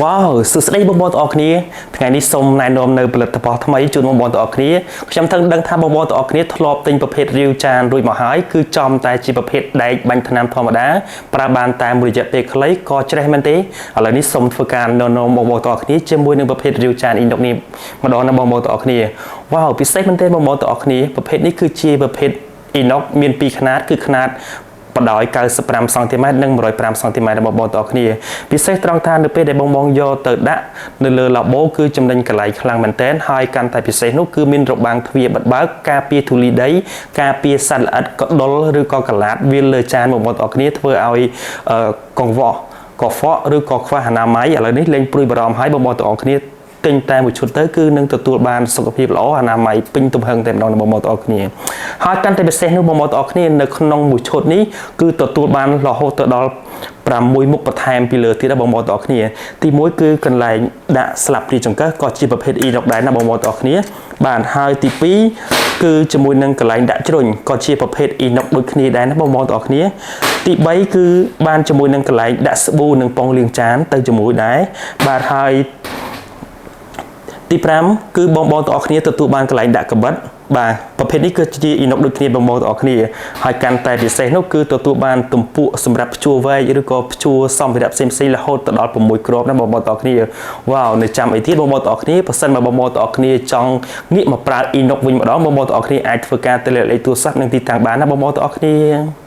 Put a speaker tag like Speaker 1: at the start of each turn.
Speaker 1: វ៉ាវសួស្តីបងប្អូនទាំងអស់គ្នាថ្ងៃនេះសូមណែនាំនៅផលិតផលថ្មីជូនបងប្អូនទាំងអស់គ្នាខ្ញុំថឹងដឹងថាបងប្អូនទាំងអស់គ្នាធ្លាប់ទិញប្រភេទរាវចានរួចមកហើយគឺចំតែជាប្រភេទដែកបាញ់ថ្នាំធម្មតាប្រើបានតែមួយរយៈពេលខ្លីក៏ច្រេះមែនទេឥឡូវនេះសូមធ្វើការណែនាំបងប្អូនទាំងអស់គ្នាជាមួយនឹងប្រភេទរាវចានអ៊ីណុកនេះម្ដងណាបងប្អូនទាំងអស់គ្នាវ៉ាវពិសេសមែនទេបងប្អូនទាំងអស់គ្នាប្រភេទនេះគឺជាប្រភេទអ៊ីណុកមានពីរខ្នាតគឺខ្នាត បណ្ដោយ95សង់ទីម៉ែត្រនិង105សង់ទីម៉ែត្ររបស់បងប្អូនគ្នាពិសេសត្រង់ថានៅពេលដែលបងបងយកទៅដាក់នៅលើឡាបូគឺចំណេញកន្លែងខ្លាំងមែនទែនហើយកាន់តែពិសេសនោះគឺមានរបាំងទ្វារបិទបើកការពារធូលីដីការពារសត្វល្អិតកដុលឬក៏កឡាតវាលើចានបងប្អូនគ្នាធ្វើឲ្យកង្វក់កខ្វក់ឬក៏ខ្វះអនាម័យឥឡូវនេះលែងព្រួយបារម្ភហើយបងប្អូនទាំងអស់គ្នាទិញតែមួយឈុតទៅគឺនឹងទទួលបានសុខភាពល្អអនាម័យពេញទំហឹងតែម្ដងបងប្អូនទាំងអស់គ្នាហើយកាន់តែពិសេសនោះបងប្អូនទាំងអស់គ្នានៅក្នុងមួយឈុតនេះគឺទទួលបានរហូតទៅដល់6មុខបន្ថែមពីលើទៀតណាបងប្អូនទាំងអស់គ្នាទី1គឺកន្លែងដាក់ស្លាបព្រាចង្កឹះក៏ជាប្រភេទ inox ដែរណាបងប្អូនទាំងអស់គ្នាបាទហើយទី2គឺជាមួយនឹងកន្លែងដាក់ជ្រុញក៏ជាប្រភេទ inox ដូចគ្នាដែរណាបងប្អូនទាំងអស់គ្នាទី3គឺបានជាមួយនឹងកន្លែងដាក់ស្ប៊ូនិងប៉ុងលាងចានទៅជាមួយដែរបាទហើយទី5គឺបងប្អូនទាំងអស់គ្នាទទួលបានកន្លែងដាក់កាំបិតបាទប្រភេទនេះគឺជា inox ដូចគ្នាបងប្អូនទាំងអស់គ្នាហើយកាន់តែពិសេសនោះគឺទទួលបានទំពក់សម្រាប់ភ្ជួរវែកឬក៏ភ្ជួរសម្ភារៈផ្សេងៗរហូតទៅដល់6គ្រាប់ណាបងប្អូនទាំងអស់គ្នាវ៉ាវនៅចាំអីទៀតបងប្អូនទាំងអស់គ្នាប្រសិនបើបងប្អូនទាំងអស់គ្នាចង់ងាកមកប្រើ inox វិញម្ដងបងប្អូនទាំងអស់គ្នាអាចធ្វើការទៅលេខទូរស័ព្ទនិងទីតាំងបានណាបងប្អូនទាំងអស់គ្នា។